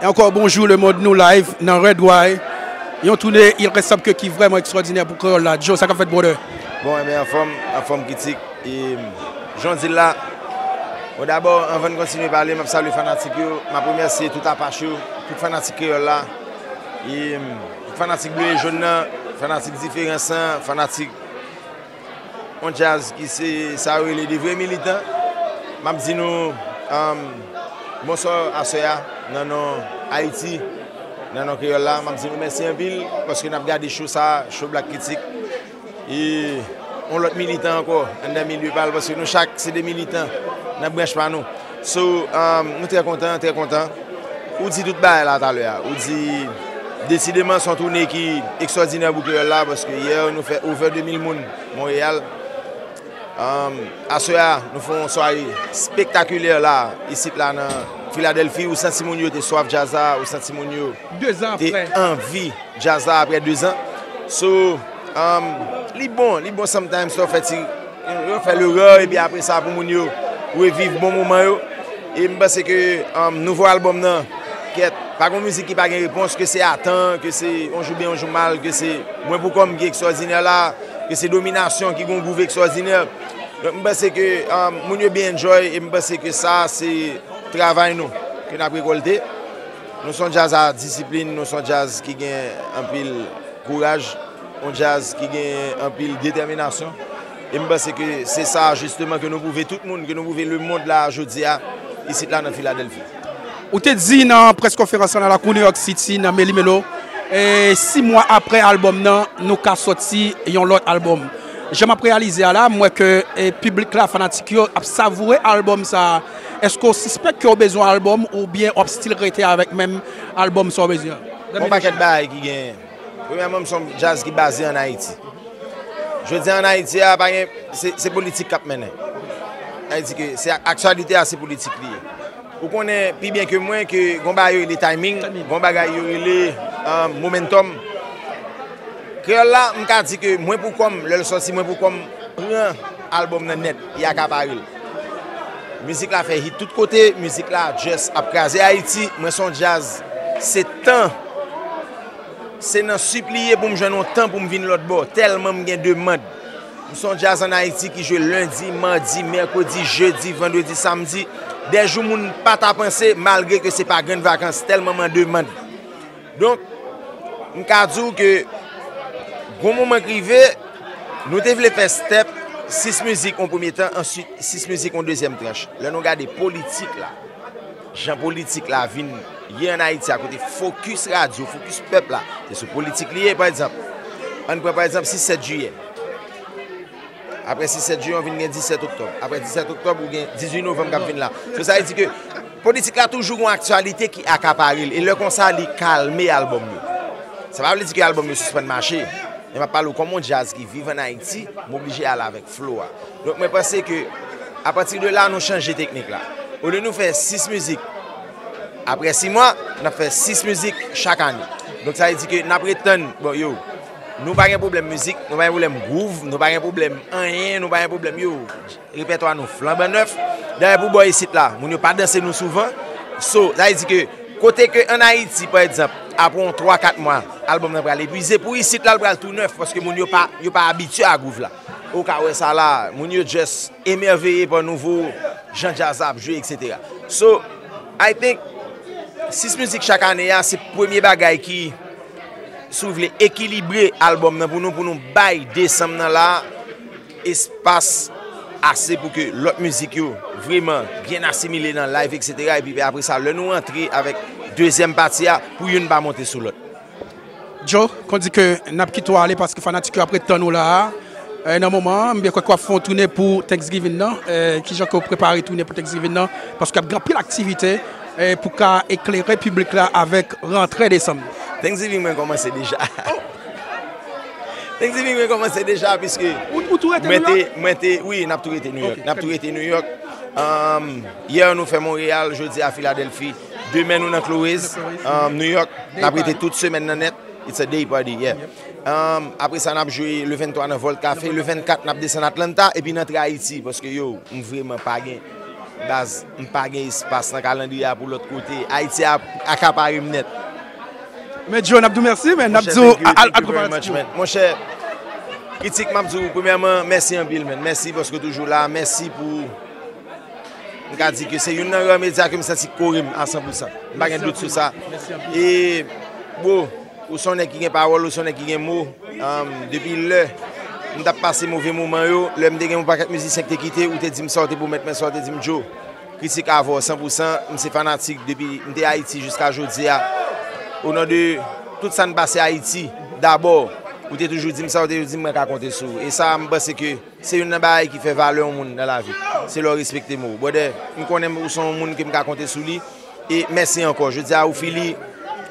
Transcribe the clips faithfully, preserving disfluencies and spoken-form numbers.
E ankò bonjou lemonn, nou live nan Red Wine. Yon toune il ressemble que ki vrèman ekstwòdinè pou kreyòl la. Joe, sa k ap fèt, brother? Bon, enben, anfòm, anfòm kritik. E, jan w di l la, bon, dabò, anvan n kontinye pale, m ap salye fanatik yo, m ap remèsye tout Apach yo, tout fanatik kreyòl la, e, tout fanatik ble e jòn nan, fanatik diferans lan, fanatik yon djaz ki se sa yo rele de vrè militan. M ap di nou, um, bonswa aswè a, nan non Ayiti, nan non kreyòl la. M ap di nou mèsi anpil, paske n ap gade cho sa, cho Black Critic. E yon lòt militan ankò, anndan milye pa l, paske nou chak se de militan nan branch pa nou. So, um, nou trè kontan, trè kontan. Ou di tout bagay la talè a. Ou di, desideman, se yon toune ki ekstwòdinè pou kreyòl la, paske yè, nou fè over de mil moun Monreyal. Um, aswè a, nou fè yon sware spektakilè la, isit la nan Filadèlfi, ou santi moun yo te swaf djaz la, ou santi moun yo te anvi djaz la apre dezan. So, um, li bon, li bon sometimes lè w fè ti, lè w fè lerè, epi apre sa pou moun yo reviv bon moman yo. E m panse ke, um, nouvo albòm nan, kèt, pa gen mizik ki pa gen repons, ke se atan, ke se yon jou byen, yon jou mal, ke se mwen pou kò m ki ekstwòdinè la, ke se dominasyon ki gen yon gwouv ekstwòdinè. Donk, m panse ke, um, moun yo byen enjoy, e m panse ke sa, se travay nou, ke n ap rekòlte. Nou se yon djaz a disiplin, nou se yon djaz ki gen anpil kouraj, yon djaz ki gen anpil detèminasyon. E m panse ke se sa, jisteman, ke nou pwouve tout moun, ke nou pwouve lemonn la jodi a, isit la nan Filadèlfi. Ou te di nan près konferans lan nan lakou New York City, nan Meli Melo, e, sis mwa apre albòm nan, nou ka sòti yon lòt albòm. Jan m ap reyalize a la, m wè ke, e, piblik la, fanatik yo, ap savoure albòm sa a. Èske w sispèk ke w bezwen albòm oubyen w ap still rete avèk menm albòm sa w bezwen an? Yon pakèt bagay ki genyen. Premyèman, m se yon djaz ki baze ann Ayiti. Jodi a, ann Ayiti a, pa gen, se, se politik k ap mennen. Sa vle di ke se ak-, aktyalite a, se politik li ye. Ou konnen pi byen ke mwen ke gon bagay yo rele timing, gon bagay yo rele, um, momentum. Kreyòl la, m ka di ke mwen pou kò m, lè l sòti, mwen pou kò m pran albòm nan nèt, e akapare l. Mizik la fè hit tout kote, mizik la just ap kraze Ayiti. Mwen se yon djaz, se tan, se nan sipliye pou m jwenn yon tan pou m vin lòt bò, tèlman m gen demann. M se yon djaz ann Ayiti ki jwe lendi, madi, mèkredi, jedi, vandredi, samdi, dè jou moun pa ta panse, malgre ke se pa grenn vakans, tèlman m an demann. Donk, m ka di w ke gon moman k rive, nou te vle fè step, sis mizik yon premye tan, answit sis mizik yon dezyèm tranch. Lè nou gade politik la, jan politik la vin ye ann Ayiti a, kote fokis radyo, fokis pèp la, se sou politik li ye, pa egzanp. Ann pran, pa egzanp, sis sèt jiyè. Apre sis sèt jiyè, w vin gen disèt oktòb. Apre disèt oktòb, ou gen dizuit novanm k ap vin la. So, sa vle di ke politik la toujou gen yon aktyalite ki akapare l. E lè konsa, li kalme albòm yo. Sa pa vle di ke albòm yo sispann mache. Men m ap pale w kòm yon djaz ki viv ann Ayiti, m oblije ale avèk flow a. Donk, mwen panse ke, apati de la, nou chanje teknik la. Olye nou fè sis mizik, apre sis mwa, n ap fè sis mizik chak ane. Donk, sa vle di ke n ap ret tann, bon, yo, nou pa gen pwoblèm mizik, nou pa gen pwoblèm gwouv, nou pa gen pwoblèm anyen, nou pa gen pwoblèm, yo, repètwa nou flanban nèf. Dayè, pou bò isit la, moun yo pa danse nou souvan. So, sa vle di ke, kote ke ann Ayiti, pa egzanp, apre yon twa, kat mwa, albòm nan pral epuize, pou isit la, l pral tou nèf, paske moun yo pa, yo pa abitye a gwouv la. Ou ka wè sa la, moun yo just emèveye pa nouvo jan djaz la ap jwe, et cetera. So, I think, sis mizik chak ane a, se premye bagay ki, si w vle, ekilibre albòm nan pou nou, pou nou bay desanm nan la, espas ase pou ke lòt mizik yo vrèman byen asimile nan live, et cetera. Epi apre sa, lè nou antre avèk dezyèm pati a, pou youn pa monte sou lòt. Joe, kon di ke n ap kite w ale paske fanatik yo ap ret tann ou la a. Eh, nan moman an, m byen kwè ke w ap fè yon toune pou Thanksgiving nan. Eh, kijan ke w prepare toune pou Thanksgiving nan? Paske ap gen anpil aktivite, eh, pou ka eklere piblik la avèk rantre desanm. Thanksgiving mwen kòmanse deja. Thanksgiving mwen kòmanse deja, piske ou, ou tou rete New York? Mwen te, wi, n ap tou rete New York. Ok, n ap tou rete New York. Um, yè nou fè Monreyal, jodi a Filadèlfi. Demen nou nan Chloé's, um, New York. N ap rete tout semèn nan nèt. It's a day party, yeah. Um, apre sa, n ap jwe le venntwa nan Volt Café. Le vennkat, n ap desann Atlanta. Epi n antre Ayiti, paske yo, m vrèman pa gen Baz, m pa gen espas nan kalandriye a pou lòt kote. Ayiti a akapare m nèt. Men Joe, n ap di w mèsi, men n ap di w al, al preparatif yo. Monchè, kritik, m ap di w, premyèman, mèsi anpil, men. Mèsi paske w toujou la. Mèsi pou, m ka di ke se youn nan rare medya ke m santi k kore m a san pou san. M pa gen dout sou sa. E, bro, ou se yon nèg ki gen pawòl, ou se yon nèg ki gen mo. Depi lè m t ap pase move moman yo, lè m te gen yon pakèt mizisyen ki te kite, ou te di m sa w te pwomèt mwen, sa w te di m, Joe. Kritik avè w san pou san, m se fanatik depi m te Ayiti jiska jodi a. O non de tout sa n pase Ayiti, dabò, ou te toujou di m sa, ou te toujou di m mwen ka konte sou ou. E sa, m panse ke se youn nan bagay ki fè valè yon moun nan lavi. Se lè w respekte mo w. Brother, m konnen ou se yon moun ke m ka konte sou li. E mèsi ankò. Jodi a, ou Philly,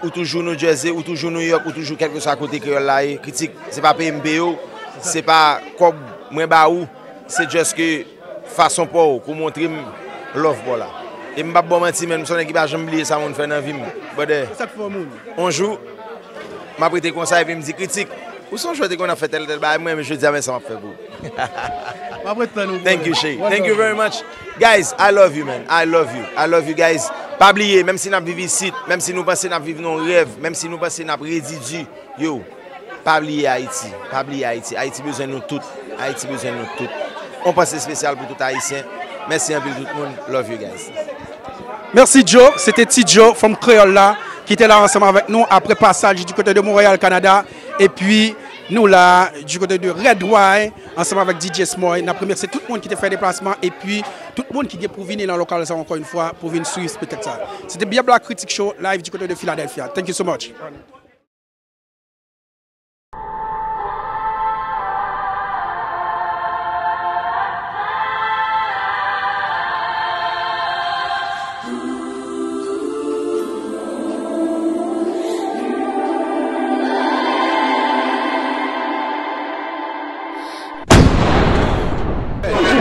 ou toujou New Jersey, ou toujou New York, ou toujou kèlkeswa kote kreyòl la ye. Kritik, se pa peye m peye w, se pa kòb mwen ba ou, se just ke fason pa w, ke w montre m love pa w la. E m p ap ba w manti, men m se yon nèg ki pa janm bliye sa moun fè nan vi m. Brother, yon jou, m ap rete konsa, epi m di, Kritik, ou sonje w te konn ap fè tèl, tèl bagay, mwen, men jodi a, men sa m ap fè pou ou. M ap ret tann ou, brother. Thank you, Shay. Thank you very much. Guys, I love you, man. I love you. I love you, guys. Pa bliye, menm si n ap viv isit, menm si nou panse n ap viv nan yon rèv, menm si nou panse n ap redi di, yo, pa bliye Ayiti. Pa bliye Ayiti. Ayiti bezwen nou tout. Ayiti bezwen nou tout. On panse espesyal pou tout Ayisyen. Mèsi anpil tout moun. Love you, guys. Merci Joe, c'était Ti Joe from Kreyòl la ki te la ansanm avèk nou apre pasaj du côté de Montréal, Canada. Epi nou la du côté de Red Wine ansanm avèk D J Smoy. N ap remèsye tout moun ki te fè deplasman epi tout moun ki gen pou vini nan lokal sa ankò yon fwa pou vin swiv spektak sa. Se te Bia Black Critic Show live du côté de Philadelphia. Thank you so much.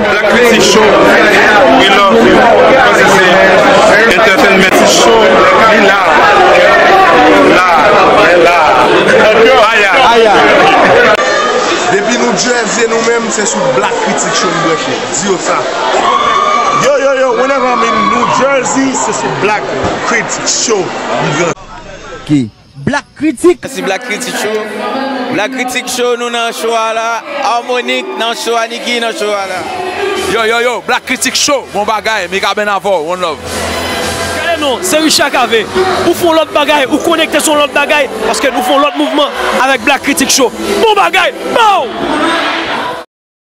Black Critic Show, we love you. Paske se entertainment show, li la. La, la. Aya. Aya. Depi New Jersey, nou menm, se sou Black Critic Show nou branche. Di yo sa. Yo, yo, yo, whenever I'm in New Jersey, se sou Black Critic Show nou branche. Ki? Black Critic. Mèsi Black Critic Show. Black Critic Show, nou nan show a la. Harmonic nan show a, Nicky nan show a la. Yo, yo, yo, Black Critic Show, bon bagay, Mikaben avè w, one love. Gade non, se Richard Cavé. Ou fè yon lòt bagay, ou konekte sou yon lòt bagay, paske nou fè yon lòt mouvman avèk Black Critic Show. Bon bagay, pow!